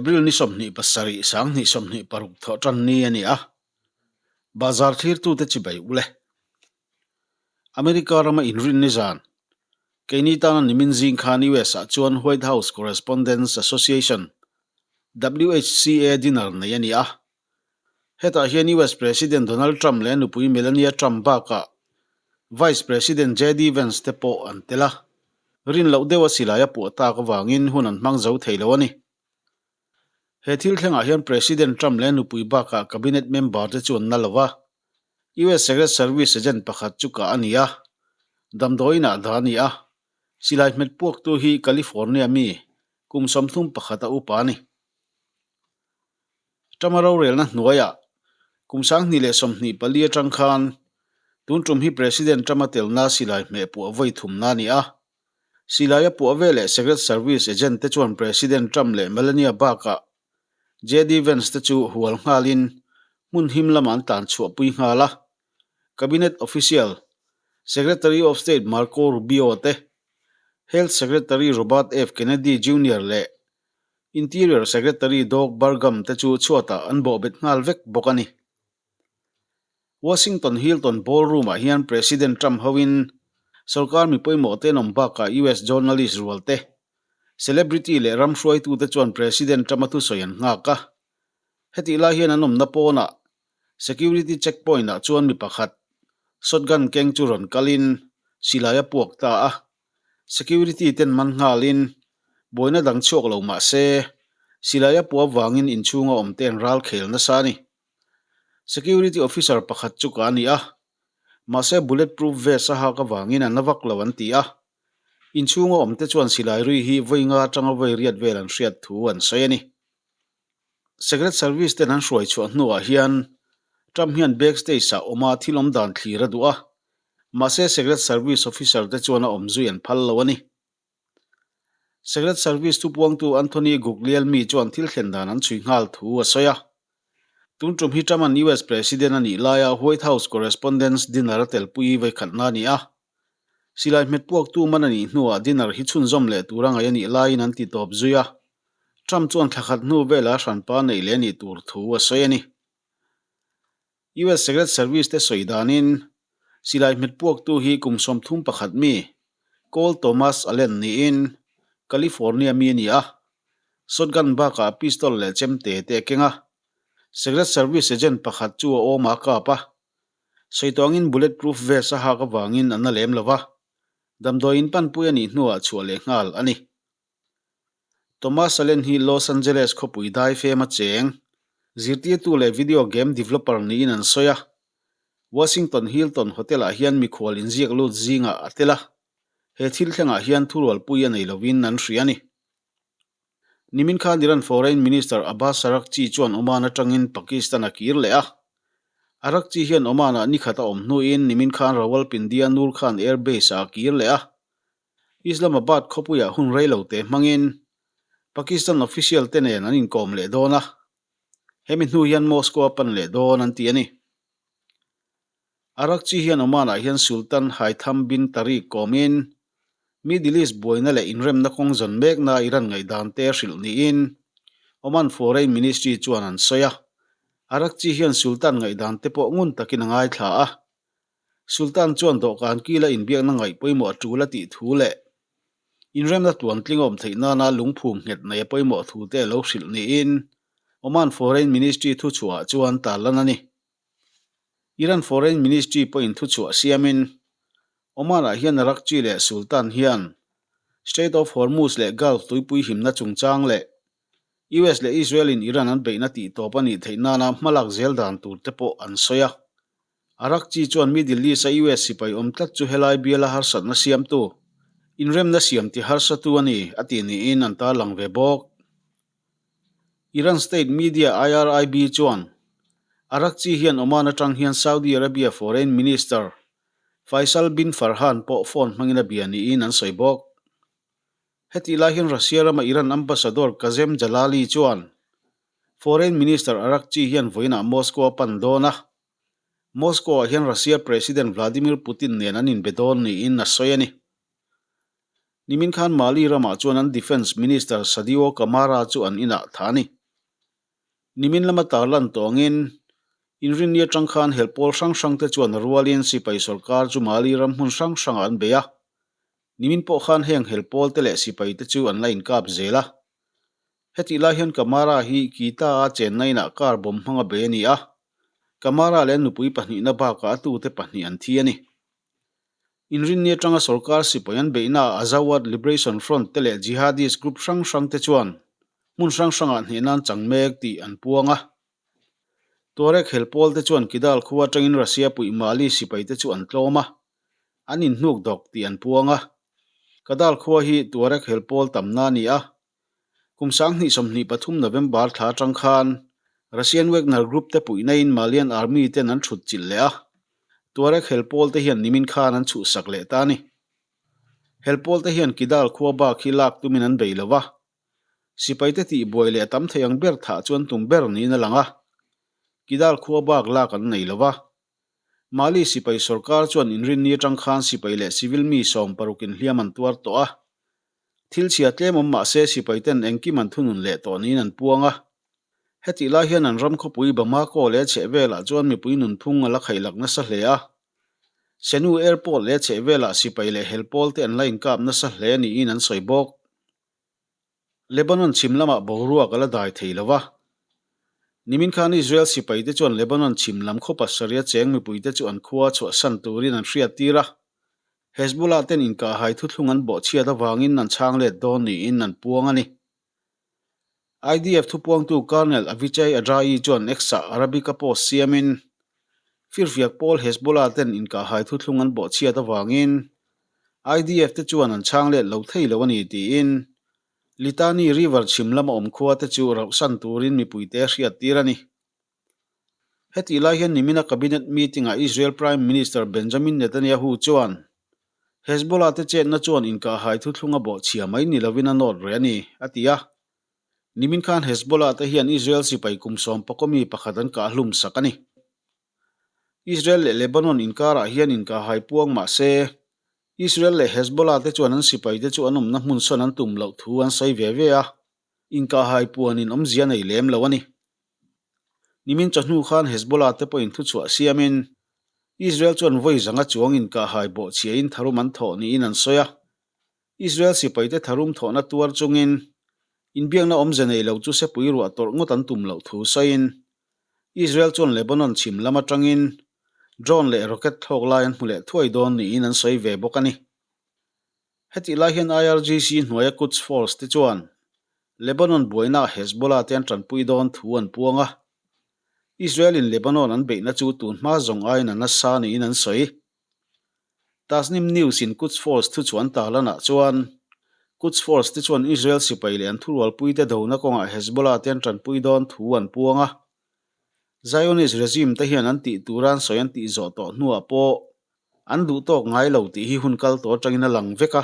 April ni 27 2026 thawh tan ni a ni a, Bazar thlirtute chibai u le. America rama inrinni zan, keini tana nimin zing khan US ah chuan White House Correspondents Association, WHCA, dinner nei a ni a. Hetah hian US President Donald Trump leh a nupui Melania Trump bakah Vice President JD Vance te pawh an tel a. Rin loh deuha silai a puah tak avangin hun an hmang zo thei lo a ni. He thil thlengah hian President Trump leh a nupui bakah Cabinet member te chu an na lo va. US Secret Service agent pakhat chu kah a ni a, damdawiinah dah a ni a. Silai hmet puaktu hi California mi kum 31 a upa a ni. Trump-a rorelna hnuaiah kum 2024 atang khan tun tum hi President Trump-a telna silai hmeh puah vawi thumna a ni a. Silai a puah veleh Secret Service agent te chuan President Trump leh Melania bakah JD Vance te chu hual nghalin hmun him lamah an tlan chhuahpui nghal a. Cabinet official Secretary of State Marco Rubio te, Health Secretary Robert F Kennedy Junior leh Interior Secretary Doug Burgum te chu chhuatah an bawhbet nghal vek bawk a ni. Washington Hilton Ballroom-ah hian President Trump hoin sorkar mi pawimawh te an awm bakah US journalist rual te, celebrity leh ram hruaitute chuan President Trump-a thusawi an nghak a. Hetih lai hian an awmna pawnah security checkpoint-ah chuan mi pakhat shotgun keng chu rawn kalin silai a puak ta a. Security ten man nghalin buaina dang chhuak lo mah se, silai a puah avangin inchhunga awm te an ral khel nasa a ni. Security officer pakhat chu ka ni a, mahse bullet proof vest a hak avangin an la vak lo an ti a. Inchhunga awm te chuan silai rui hi vawi nga atanga vawi riat vel an hriat thu an sawi a ni. Secret Service ten an hruai chhuah hnuah hian Trump hian backstage ah awma thil awm dan thlir a duh a, mahse Secret Service officer te chuan a awm zui an phal lo a ni. Secret Service thupuangtu Anthony Guglielmi chuan thil thlen dan an chhui nghal thu a sawi a. Tun tum hi Trump-a'n US President a nih laia White House Correspondents Dinner a telpui vawikhatna a ni a. Silai hmet puaktu man a nih hnuah dinner hi chhunzawm leh tura ngaih a nih laiin an ti tawp zui a. Trump chuan thla khat hnu velah hranpa neih leh a nih tur thu a sawi a ni. US Secret Service te sawi danin silai hmet puaktu hi kum 31 mi Cole Thomas Allen niin California mi a ni a. Shotgun bakah pistol leh chemte te a keng a. Secret Service agent pakhat chu a awm a kap a. Sawi tawngin bullet proof vest a hak avangin a na lem lo va, damdawiin panpui a nih hnuah chhuah leh nghal a ni. Thomas Allen hi Los Angeles khawpui daifem a cheng, zirtirtu leh video game developer niin an sawi a. Washington Hilton Hotel-ah hian mikhual inziak lut zingah a tel a, he thil thlengah hian thurualpui a nei lovin an hria a ni. Nimin khan Iran Foreign Minister Abbas Araghchi chuan Oman atangin Pakistan a kir leh a. Araghchi hian Oman-ah nikhat a awm hnuin nimin khan Rawalpindi-a Nur Khan Air Base-ah a kir leh a. Islamabad khawpuiah hun rei lo te hmangin Pakistan official te nen an inkawm leh dawn a, hemi hnu hian Moscow a pan leh dawn an ti a ni. Araghchi hian Oman-ah hian Sultan Haitham bin Tariq kawmin Middle East buaina leh inremna kawng zawn mekna Iran ngaihdan te hrilh niin Oman Foreign Ministry chuan an sawi a. Araghchi hian Sultan ngaihdan te pawh ngun takin a ngaithla a. Sultan chuan dawhkan kila inbiakna ngaih pawimawh a tul a tih thu leh inremna tluantling awm theih nana lungphum nghet nei a pawimawh thu te a lo hrilh niin Oman Foreign Ministry thuchhuahah chuan tarlan a ni. Iran Foreign Ministry pawhin thuchhuah siamin Oman-ah hian Araghchi leh Sultan hian Strait of Hormuz leh Gulf tuipui himna chungchang leh US leh Israel-in Iran an beihna tihtawp a nih theih nana hmalak zel dan tur te pawh an sawi a. Araghchi chuan Middle East-a US sipai awm tlat chu helai biala harsatna siamtu, inremna siam ti harsatu a ni, a tih niin an tarlang ve bawk. Iran state media IRIB chuan Araghchi hian Oman atang hian Saudi Arabia Foreign Minister Faisal bin Farhan pawh phone hmangin a bia niin an sawi bawk. Hetih lai hian Russia rama Iran Ambassador Kazem Jalali chuan Foreign Minister Araghchi hian vawiinah Moscow a pan dawn a, Moscow-ah hian Russia President Vladimir Putin nen an inbe dawn niin a sawi a ni. Nimin khan Mali ramah chuan an Defence Minister Sadio Camara chu an inah thah a ni. Nimin lama tarlan tawngin, Inrinni atang khan helh pawl hrang hrangte chuan a rualin sipai sorkar chu Mali ram hmun hrang hrangah an bei a. Nimin pawh khan heng helh pawlte leh sipaite chu an la inkap zel a. Hetih lai hian Camara hi Kita-a chenna inah car bomb hmanga bei a ni a. Camara leh a nupui pahnihna bakah a tute pahnih an thi a ni. Inrinni atanga sorkar sipai an beihnaah Azawad Liberation Front te leh Jihadist group hrang hrang te chuan hmun hrang hrangah hnehna an chang mek tih an puang a. Tuareg hel pawl te chuan Kidal khua atangin Russia puih Mali sipai te chu an tlawm a, an inhnuk dawk tih an puang a. Kadal khua hi Tuareg hel pawl tamna a ni a. Kum 2023 November thla atang khan Russian Wagner Group te puihna in Malian Army ten an thut chilh leh a, Tuareg hel pawl te hian nimin khan an chhuhsak leh ta a ni. Hel pawl te hian Kidal khua bak hi lak tumin an bei lo va, sipaite tihbuai leh a tam thei ang ber thah chuan tum ber niin a lang a, Kidal khua bak lak an nei lo va. Mali sipai sorkar chuan inrinni atang khan sipai leh civil mi 60 in hliam an tuar tawh a, Thil chhia tlem awm mah se sipai ten engkim an thunun leh tawh niin an puang a. Hetih lai hian an ram khawpui Bamako leh chhehvelah chuan mipui nunphung a la khaihlak nasa hle a. Senu Airport leh chhehvelah sipai leh helpawl te an la inkap nasa hle niin an sawi bawk. Lebanon chhim lamah boruak a la dai thei lo va. Nimin khan Israel sipaite chuan Lebanon chhim lam khaw pasarih a cheng mipuite chu an khua chhuahsan turin an hriattir a. Hezbollah ten inkahhai thuthlung an bawhchhiat avangin an chhang let dawn niin an puang a ni. IDF thupuangtu Colonel Avichai Adraee chuan X-ah Arabic-a post siamin, Firfiak pawl Hezbollah ten inkahhai thuthlung an bawhchhiat avangin IDF te chuan an chhang let lo thei lo a ni tiin Litani River chhim lama awm khua te chu rauhsan turin mipuite a hriattir a ni. Hetih lai hian nimina Cabinet meeting-ah Israel Prime Minister Benjamin Netanyahu chuan Hezbollah te chetna chuan inkahhai thuthlung a bawhchhia mai ni lovin a nawt reh a ni, a ti a. Nimin khan Hezbollah te hian Israel sipai kum sawmpakaw mi pakhat an kahhlum sak a ni. Israel leh Lebanon inkarah hian inkahhai puang mah se, Israel leh Hezbollah te chuan an sipaite chu an awmna hmun sawn an tum loh thu an sawi ve ve a, inkahhai puanin awmzia nei lem lo a ni. Nimin chawhnu khan Hezbollah te pawhin thuchhuah siamin Israel chuan vawi zanga chuang inkahhai bawhchhiain tharum an thawh niin an sawi a. Israel sipaite tharum thawhna tuar chungin inbiakna awmze nei lo chu sepui ruah tawrh ngawt an tum loh thu sawiin Israel chuan Lebanon chhim lam atangin drone leh rocket thlawk lai an hmu leh thuai dawn niin an sawi ve bawk a ni. Hetih lai hian IRGC hnuaia Quds Force te chuan Lebanon buainaah Hezbollah te an tanpui dawn thu an puang a. Israel-in Lebanon an beihna chu tun hma zawng aiin a nasa niin an sawi. Tasnim News in Quds Force thuchhuah an tarlanah chuan Quds Force te chuan Israel sipai leh an thurualpuite dona kawngah Hezbollah te an tanpui dawn thu an puang a. Zionist regime te hian an tih tura an sawi an tih zawh tawh hnuah pawh an duh tawk ngai lo tih hi hun kal tawh atangin a lang vek a.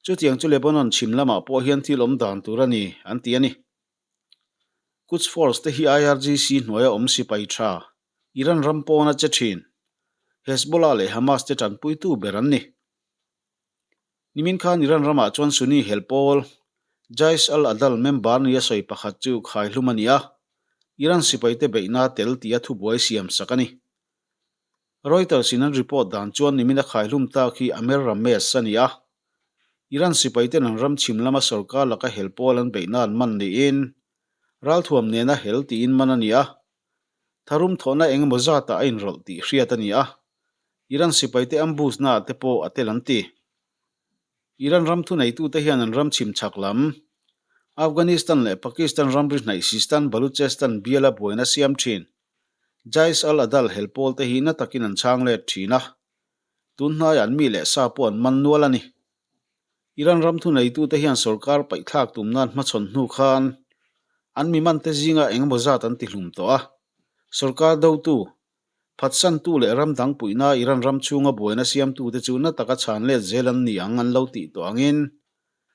Chutiang chu Lebanon chhim lamah pawh hian thil awm dan tur a ni, an ti a ni. Quds Force te hi IRGC hnuaia awm sipai tha, Iran ram pawn a che thin. Hezbollah leh Hamas te tanpuitu ber an ni. Nimin khan Iran ramah chuan Sunni hel pawl, Jaish al-Adl member nia sawi pakhat chu khaihlum a ni a, Iran sipaite beihna tel tia thubuai siam sak a ni. Reuters in an report dan chuan nimina khaihlum tak hi Amer Ramesh a ni a, Iran sipaiten an ram chhim lama sorkar laka hel pawl an beihna an man niin ralthuam nena hel tiin man a ni a, Tharum thawhna eng emaw zatah a inrawlh tih hriat a ni a, Iran sipaite ambush naah te pawh a tel an ti. Iran ram thuneitute hian an ram chhim chhak lam, Afghanistan leh Pakistan ramri hnaih Sistan Baluchestan biala buaina siam thin Jaish al-Adl hel pawl te hi na takin an chhang let thin a, tun hnaiah an mi leh sa pawh an man nual a ni. Iran ram thuneitute hian sorkar paihthlak tumna an hmachhawn hnu khan an mi mante zinga eng emaw zat an tihlum tawh a. Sorkar dotu, phatsantu leh ram dang puihna Iran ram chhunga buaina siamtute chu na taka chhan let zel an ni ang an lo tih tawh angin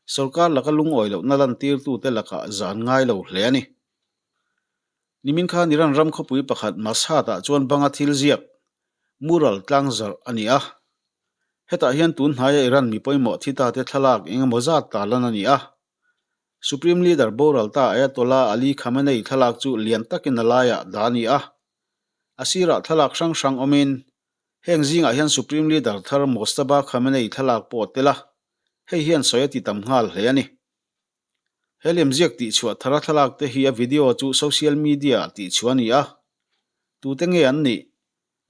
sorkar laka lungawi lohna lantirtute lakah zan ngai lo hle a ni. Nimin khan Iran ram khawpui pakhat Mashhad-ah chuan banga thil ziak, mural, tlangzarh a ni a. Hetah hian tun hnaia Iran mi pawimawh thi ta te thlalak eng emaw zat tarlan a ni a. Supreme Leader boral ta Ayatollah Ali Khamenei thlalak chu lian takin a laiah dah a ni a. A sirah thlalak hrang hrang awmin heng zingah hian Supreme Leader thar Mojtaba Khamenei thlalak pawh a tel a, hei hian sawi a ti tam nghal hle a ni. He lemziak tihchhuah thara thlalak te hi a video chu social media ah tihchhuah a ni a. Tute nge an nih?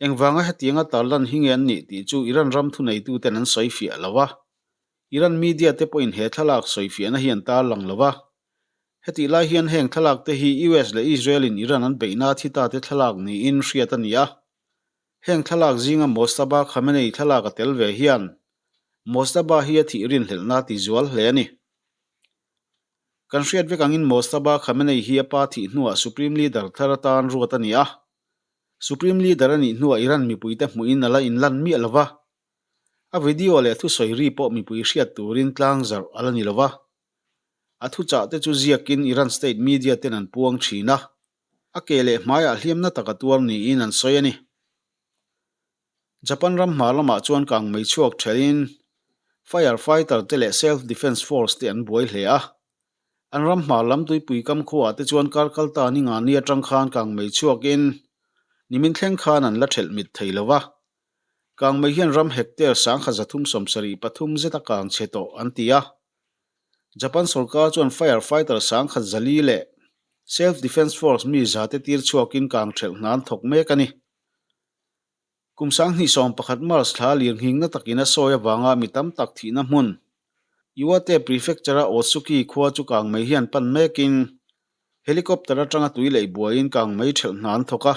Engvanga hetianga tarlan hi nge an nih tih chu Iran ram thuneituten an sawi fiah lo a. Iran media te pawhin he thlalak sawi fiahna hi an tarlang lo a. Hetih lai hian heng thlalak te hi US leh Israel in Iran an beihna thi ta te thlalak niin hriat a ni a. Heng thlalak zinga Mojtaba Khamenei thlalak a tel ve hian Mojtaba hi a thih rinhlelhna a ti zual hle a ni. Kan hriat vek angin Mojtaba Khamenei hi a pa thih hnuah Supreme Leader thar atan ruat a ni a. Supreme Leader a nih hnuah Iran mipuite hmuhin a la inlan miah lo va. A video leh thusawi ri pawh mipui hriat turin tlang zarh a la ni lo va. A thuchah te chu ziakin Iran state media ten an puang thin a. A ke leh hmaiah hliamna tak a tuar niin an sawi a ni. Japan ram hmar lamah chuan kang mei chhuak thelhin fire fighter te leh self defence force te an buai hle a. An ram hmar lam tuipui kam khuaah te chuan kar kal ta ni nga ni atang khan kang mei chhuakin nimin thleng khan an la thelh mit thei lo va. Kang mei hian ram hectare 1373 zet a kang chhe tawh an ti a. Japan sorkar chuan fire fighter 1400 leh self defence force mi za te tir chhuakin kang thelh hna an thawk mek a ni. Kum 2011 March thla lirnghingna takin a sawi avanga mi tam tak thihna hmun, Iwate Prefecture-a Otsuki khua chu kangmei hian pan mekin helicopter atanga tui leih buaiin kangmei thelh hna an thawk a.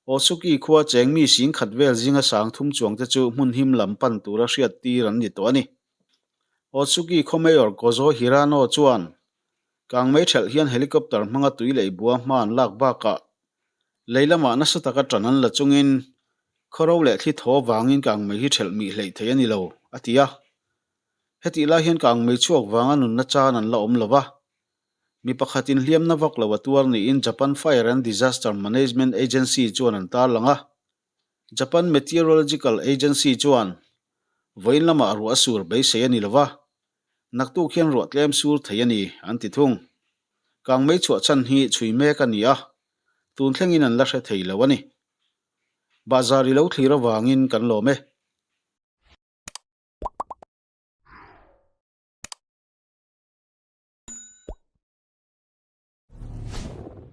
Otsuki khua cheng mi 10,000 vel zinga 3000 chuangte chu hmun him lam pan tura hriat tir an ni tawh a ni. Otsuki khaw Mayor Kozo Hirano chuan kangmei thelh hian helicopter hmanga tui leih bua hma an lak bakah Lei lamah nasa taka ṭan an la chungin khawro leh thli thaw vangin kangmei hi ṭhelh mih hleih thei a ni lo, a ti a. Hetih lai hian kangmei chhuak vanga nunna chan an la awm lo va. Mi pakhatin hliamna vak lo a tuar niin Japan Fire and Disaster Management Agency chuan an tarlang a. Japan Meteorological Agency chuan vawiin lamah ruah a sur beisei a ni lo va, naktuk hian ruah tlem sur thei a ni, an ti thung. Kangmei chhuah chhan hi chhui mek a ni a, tun thlengin an la hre thei lo a ni. Bahzar i lo thlir avangin kan lawm e.